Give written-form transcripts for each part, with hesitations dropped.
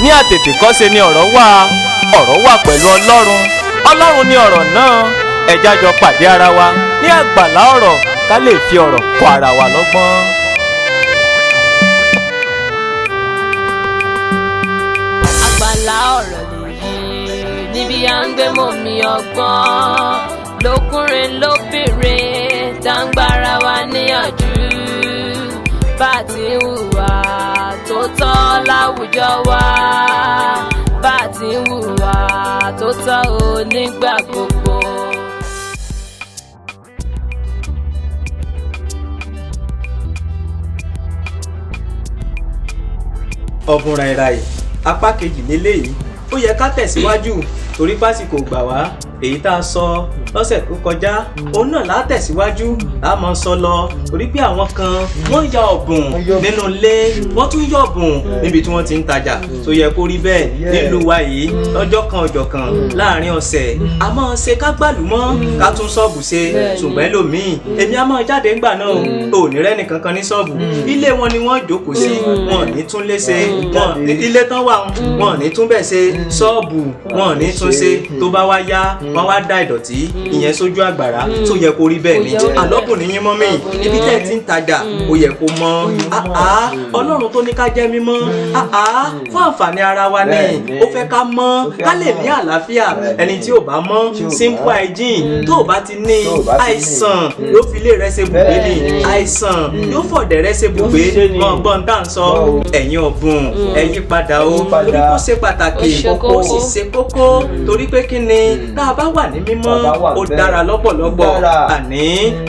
Ní àtètèkọ́ṣe ni ọ̀rọ̀ wà, ọ̀rọ̀ wà pẹ̀lú Ọlọ́run, Ọlọ́run ni ọ̀rọ̀ náà. Ẹ jẹ́ á jọ pàdé ara wa ní àgbàlá ọ̀rọ̀ ká lè fi ọ̀rọ̀ kọ́ ara wa lọ́gbọ́n. Àgbàlá ọ̀rọ̀ lèyí níbi à ń gbé mọ̀mí ọgbọ́n lókùnrin lóbìnrin tá ń gbára wa níyànjú bá a ti ń hùwà tó tọ́ láwùjọ wa, bá a ti ń hùwà tó tọ́ ò nígbà gbogbo. Ọ̀bùn ràìràì apá kejì lélẹ́yìí, ó yẹ ká tẹ̀síwájú torí pásìkò gbà wá. Èyí tá a sọ lọ́sẹ̀ tó kọjá òun náà lá tẹ̀síwájú lá máa sọ lọ, torí pé àwọn kan wọ́n ya ọ̀bùn nínú ilé, wọ́n tún yọ ọ̀bùn níbi tí wọ́n ti ń tajà. Tó yẹ kó rí bẹ́ẹ̀ nílùú wa yìí lọ́jọ́ kan ọjọ́ kan láàrin ọ̀sẹ̀ a máa ṣe ká gbàlúmọ́ ká tún ṣọ́ọ̀bù ṣe. Ṣùgbọ́n ẹlòmíì, èmi a máa jáde ńgbà náà ò ní rẹ́nì kankan ní ṣọ́ọ̀bù, ilé wọn ni wọ́n jókòó sí, wọn ò ní tún lé ṣe, wọn ilé tán wà wọn ò ní tún bẹ̀ ṣe, ṣọ́ọ̀bù wọn ò ní tún ṣe. Tó bá wá yá, wọn wá dá ìdọ̀tí ìyẹn sójú àgbàrá. Tó yẹ kó rí bẹ́ẹ̀ ni àlọ́bùn ní yín mọ́mì, ibi tẹ́ ẹ ti ń tajà ó yẹ kó mọ́. Ọlọ́run tó ní ká jẹ́ mímọ́ fún àǹfààní ara wa ni, ó fẹ́ ká mọ́ ká lè ní àlàáfíà. Ẹni tí ò bá mọ́, simple hygiene, tó o bá ti ní àìsàn yóò fi ilé rẹ ṣe bùgbé ni, àìsàn yóò fọ̀dẹ̀ rẹ ṣe bùgbé. Mọ̀ gbọ́n tá à ń sọ, ẹ̀yin ọ̀bùn ẹ yí padà o, torí kó ṣe pàtàkì ó sì ṣe kókó, torí pé kí ni tá a bá wà ní mímọ́ ó dára lọ́pọ̀lọpọ̀. Àní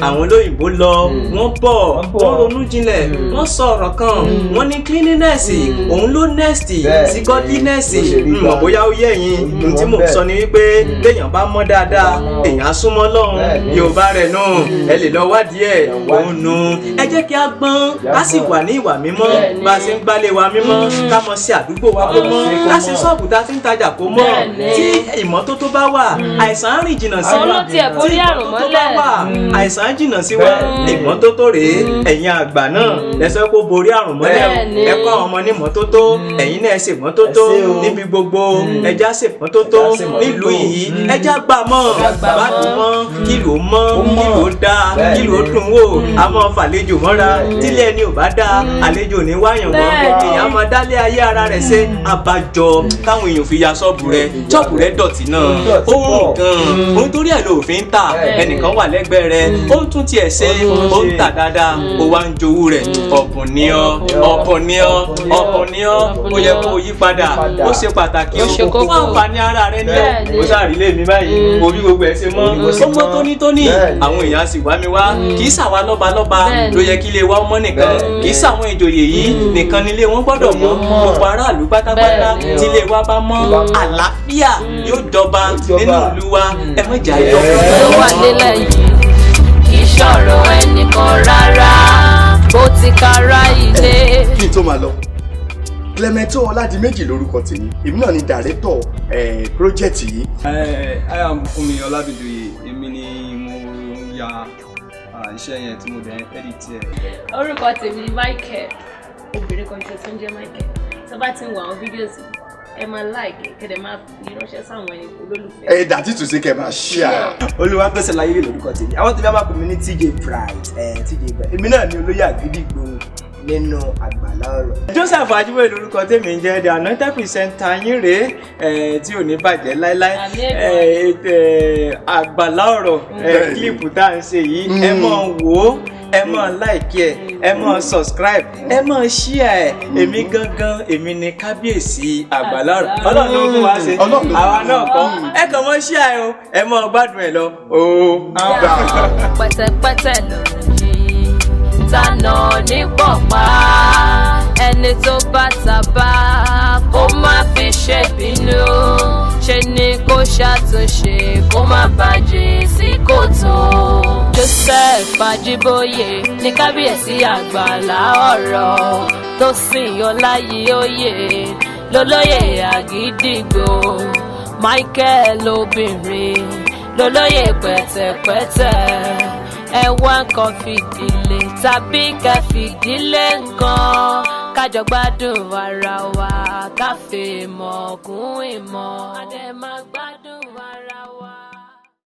àwọn olóyìnbó lọ, wọ́n bọ̀, wọ́n ronú jinlẹ̀, wọ́n sọ ọ̀rọ̀ kan, wọ́n ní cleanliness òun ló next sí godliness. Mọ̀ bóyá ó yé ẹ̀yin. Ohun tí mò ń sọ ni wípé téèyàn bá mọ́ dáadáa, èèyàn á súnmọ́ Ọlọ́run. Yorùbá rẹ̀ nù, ẹ lè lọ wádìí ẹ̀ òun nù. Ẹ jẹ́ kí a gbọ́n ká sì wà ní ìwà mímọ́, bá a ṣe ń gbálé wa mímọ́, ká mọ̀ sí àdúgbò wa kó mọ́, ká ṣe ṣọ́ọ̀bù tá a ti ń tajà kó mọ́. Tí ìmọ́tótó bá wà, àìsàn á rìn jìnnà sí wa. Tí ìmọ́tótó bá wà, àìsàn á jìnnà sí wa. Ìmọ́tótó rèé. Ẹ̀yin àgbà náà lẹ́sẹ̀ kó borí àrùn mọ́lẹ̀, ẹ kọ́ àwọn ọmọ ní ìmọ́tótó, ẹ̀yin náà ṣe ìmọ́tótó níbi gbogbo, ẹja ṣe ìmọ́tótó nílùú yìí, ẹja gbà mọ́ bá dùn mọ́, kílò mọ́, kílò dáa, kílò dùn wò, àmọ́ fàlejò mọ́ra. Tílé ẹni ò bá dáa, àlejò ní wáyàn mọ́, èèyàn máa dálé ayé ara rẹ̀ ṣe. Àbájọ táwọn èèyàn fi ya ṣọ́ọ̀bù rẹ̀, ṣọ́ọ̀bù rẹ̀ dọ̀tí náà, ó ń gan òun torí ẹ̀ ló fi ń tà. Ẹnìkan wà lẹ́gbẹ̀ẹ́ rẹ̀, ó ń tún tiẹ̀ ṣe, ó ń tà dáadáa, ó wá ń jowú rẹ̀. Ọ̀bùn ni ọ́, ọ̀bùn ni ọ́, ọ̀bùn ni ọ́. Ó yẹ kó o yí padà, ó ṣe pàtàkì fún àǹfààní ara rẹ ní ọ́. Ó sàrí lé mi báyìí, orí gbogbo ẹ̀ ṣe mọ́, ó mọ́ tónítóní, àwọn èèyàn sì wá mi wá. Kì í ṣàwa lọ́balọ́ba ló yẹ kí ilé wa mọ́ nìkan, kì í ṣàwọn ìjòyè yìí nìkan nílé wọn gbọ́dọ̀ mọ́, gbogbo aráàlú pátápátá tí ilé wa bá mọ́, àlàáfíà yóò jọba nínú ìlú wa. Ẹ má jà yọ. Ló wà nílẹ̀ yìí kì í ṣọ̀rọ̀ ẹnìkan rárá, bó ti kára ilé. Kí n tó máa lọ, Clemento Ọládìméjì lórúkọ tèmi, èmi náà ni dàrẹ́tọ̀ project yìí. I am Fúnmi Ọlábìdúyè, èmi ni mo ya iṣẹ́ yẹn tí mo dẹ̀ edit ẹ̀. Orúkọ tèmi ni Michael, obìnrin kan ṣe tó ń jẹ́ Michael. Tó bá ti ń wo àwọn fídíòsì, ẹ máa like, kẹ́dẹ̀ máa fi ránṣẹ́ sáwọn olólùfẹ́. Ẹ dàtí tù sí kẹ máa share. Olúwapẹ̀sẹ̀ láyé lórúkọ tèmi, àwọn tèmi á máa pè mí ní TJ Bright. TJ Bright, èmi náà ni olóyè àgídìgbò nínú àgbàlá ọ̀rọ̀. Joseph Ajíbóyè lórúkọ tèmi ń jẹ́, the anointed presenter yín rèé tí ò ní bàjẹ́ láéláé. Àgbàlá ọ̀rọ̀ kílípù tá à ń ṣe yìí, ẹ máa wò ó, ẹ máa like ẹ, ẹ máa subscribe, ẹ máa share ẹ. Èmi gangan, èmi ni kábíyèsí àgbàlá ọ̀rọ̀. Ọlọ́run ló fún wa ṣe, àwa náà kọ́. Ẹ kàn máa share ẹ o, ẹ máa gbádùn ẹ lọ o. Pẹ̀tẹ̀pẹ̀tẹ̀ lọ̀rọ̀ yìí tànà ní pọ̀pá, ẹni tó bá tàbá kó má fi ṣèbínú, ṣe ni kó ṣàtúnṣe kó má bàjẹ́ sí kòtò. Joseph Ajíbóyè ní kábíyèsí àgbàlá ọ̀rọ̀, tó sìn Ọláyíòyè lólóyè àgídìgbò, Michael obìnrin lólóyè pẹ̀tẹ̀pẹ̀tẹ̀. Ẹ wá nǹkan fìdílé tàbí kẹ́ fìdílé nǹkan. Kájọ gbádùn ara wa, káfí mọ̀ kún ìmọ̀. Adé máa gbádùn.